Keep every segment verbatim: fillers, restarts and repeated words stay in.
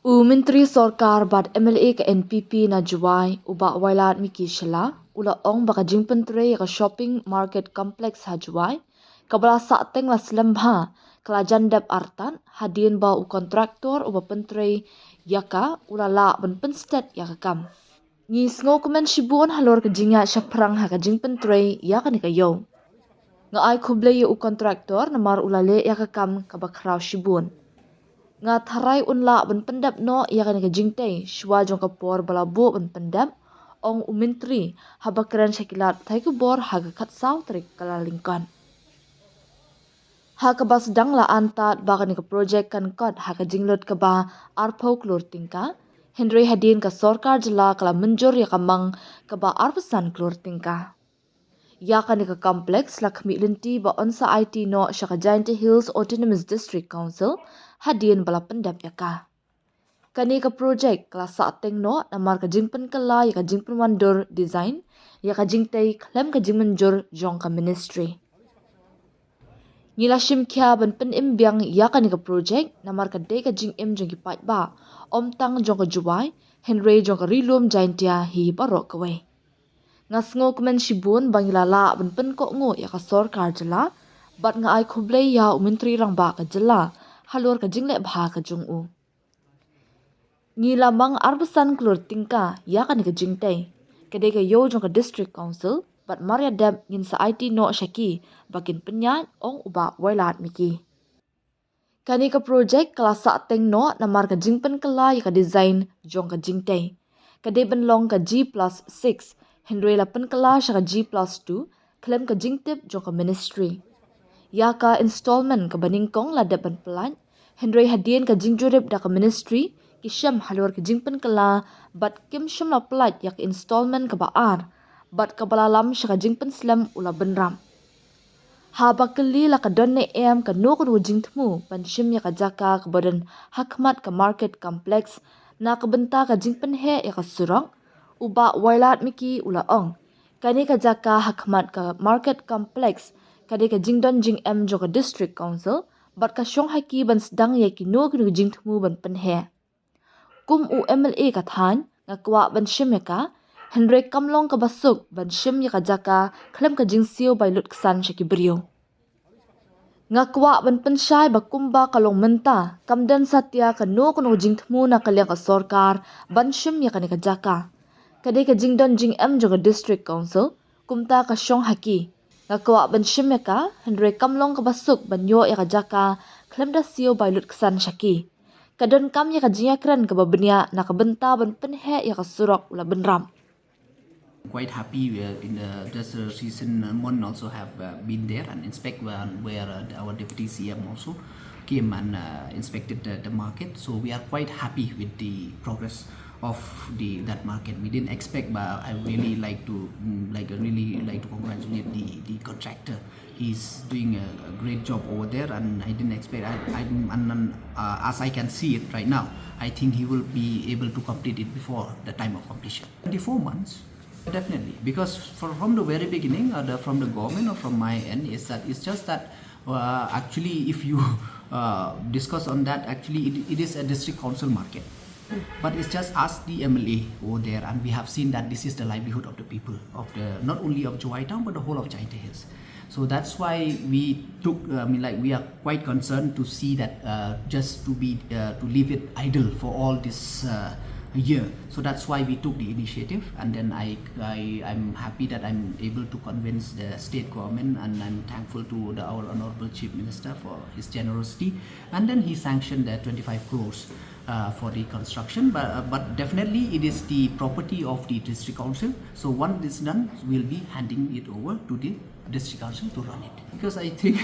U Myntri Sorkar bad M L A ka N P P na Jowai, u Bah Wailadmiki Shylla, u la ong ba ka jingpyntrei ïa ka shopping market complex ha Jowai, kaba la sahteng la slem bha, ka la jan dep artat, hadien ba u kontraktor uba pyntrei ïa ka, u la lah ban pynstet ïa ka kam. Ngi sngewkmen shibun halor ka jingïaid shaphrang ha ka jingpyntrei ïa kane ka ïew. Nga ai khublei ïa u kontraktor namar u la leh ïa ka kam kaba khraw shibun. Nga tharai un lah ban pyndep noh ïa kane ka jingtei shuwa jong ka por ba la buh ban pyndep, ong u Myntri haba kren sha ki lad pathai khubor ha ka khatsaw tarik Kyllalyngkot. Ha kaba sdang la antad ba kane ka projek kan kot ha ka jinglut kaba arphew klur tyngka, hynrei hadien ka sorkar jylla ka la mynjur ïa ka mang kaba arphew san klur tyngka. Ïa kane ka complex la khmih lynti ba yn sa aiti noh sha ka Jaintia Hills Autonomous District Council hadien ba la pyndep ïa ka. Kane ka projek ka la sahteng noh namar ka jingpynkylla ïa ka jingpynwandur design ïa ka jingtei khlem ka jingmynjur jong ka ministry. Ngi la shim khia ban pynim biang ïa kane ka projek namar ka dei ka jingim jong ki paidbah, ym tang jong ka Jowai, hynrei jong ka Ri Lum Jaintia hi baroh kawei. Nga sngewkmen shibun ba ngi la lah ban pynkohnguh ïa ka sorkar jylla, bad nga ai khublei ïa u Myntri Rangbah ka jylla halor ka jingleh bha ka jong u. Ngi la mang arphew san klur tyngka ïa kane ka jingtei. Ka dei ka ïew jong ka District Council, bad mar ïa dep ngin sa aiti noh sha ki ba kin pynïaid, ong u Bah Wailadmiki. Kane ka projek ka la sahteng noh namar ka jingpynkylla ïa ka design jong ka jingtei. Ka dei ban long ka G plus six, hynrei la pynkylla sha ka G plus two, khlem ka jingtip jong ka ministry. Ïa ka installment kaba nyngkong la dep ban pyllait, hynrei hadien ka jingjurip da ka ministry, ki shem halor ka jingpynkylla, bad kim shym la pyllait ïa ka installment kaba ar, bad kaba la lam sha ka jingpynslem u la bynrap. Haba kylli la ka don ne em kano kano ka jingthmu ban shim ïa ka jaka kaba don ha khmat ka market complex na ka bynta ka jingpynheh ïa ka surok, u Bah Wailadmiki u la ong, kane ka jaka ha khmat ka market complex ka dei ka jingdon jingem jong ka District Council, bad ka shong ha ki ban sdang ïa kino kino ki jingthmu ban pynheh. Kum u M L A ka thaiñ, nga kwah ban shim ïa ka, hynrei kam long kaba suk ban shim ïa ka jaka khlem ka jingsiew bai lut ksan sha ki briew. Nga kwah ban pynshai ba kumba ka long mynta, kam don satia kano kano ka jingthmu na ka liang ka sorkar ban shim ïa kane ka jaka. Ka dei ka jingdon jingem jong ka District Council, kumta ka shong ha ki. Nga kwah ban shim ïa ka, hynrei kam long kaba suk ban ïoh ïa ka jaka khlem da siew bai lut ksan sha ki. Ka donkam ïa ka jingïakren kaba bniah na ka bynta ban pynheh ïa ka surok u la bynrap. Quite happy. Uh, in the just uh, recent month also have uh, been there and inspect where, where uh, our deputy C M also came and uh, inspected the, the market. So we are quite happy with the progress of the that market. We didn't expect, but I really like to mm, like really like to congratulate the the contractor. He's doing a, a great job over there, and I didn't expect. I, I and, and uh, as I can see it right now, I think he will be able to complete it before the time of completion. Twenty-four months, definitely, because for, from the very beginning, or the, from the government or from my end, is that it's just that uh, actually, if you uh, discuss on that, actually, it, it is a district council market. But it's just us, the M L A, over there, and we have seen that this is the livelihood of the people of the not only of Jowai town but the whole of Jaintia Hills. So that's why we took. I mean, like we are quite concerned to see that uh, just to be uh, to leave it idle for all this uh, year. So that's why we took the initiative, and then I, I I'm happy that I'm able to convince the state government, and I'm thankful to the, our honorable chief minister for his generosity, and then he sanctioned the twenty-five crores uh, for the construction, but, uh, but definitely it is the property of the district council. So once this done, we'll be handing it over to the district council to run it. Because I think,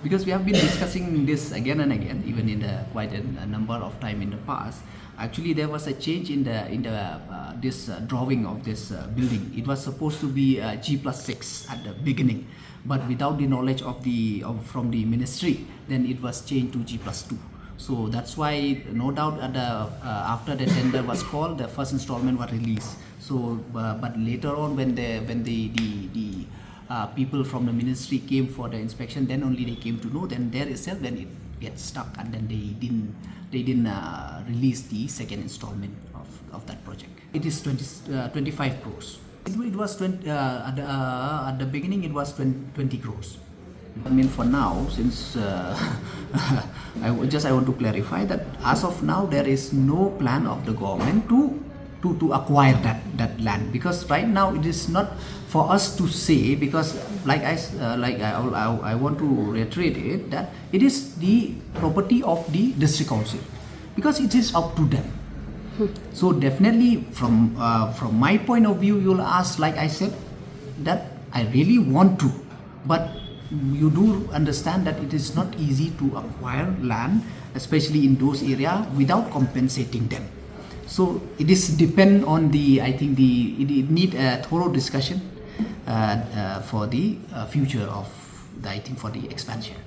because we have been discussing this again and again, even in the quite a, a number of time in the past. Actually, there was a change in the in the uh, this uh, drawing of this uh, building. It was supposed to be uh, G plus six at the beginning, but without the knowledge of the of, from the ministry, then it was changed to G plus two. So that's why, no doubt, at the, uh, after the tender was called, the first installment was released. So, uh, but later on, when the when the the, the uh, people from the ministry came for the inspection, then only they came to know. Then there itself, then it, get stuck, and then they didn't they didn't uh, release the second installment of, of that project. It is twenty, uh, twenty-five crores. It, it was twenty, uh, at, the, uh, at the beginning it was twenty, twenty crores. I mean, for now, since uh, I w- just I want to clarify that as of now there is no plan of the government to to to acquire that that land, because right now it is not for us to say, because like I s- uh, like I, I I want to reiterate it that it is the property of the district council, because it is up to them. So definitely from uh, from my point of view, you'll ask, like I said, that I really want to, but you do understand that it is not easy to acquire land, especially in those areas, without compensating them. So it is depend on the, I think the it, it need a thorough discussion uh, uh, for the uh, future of the, I think, for the expansion.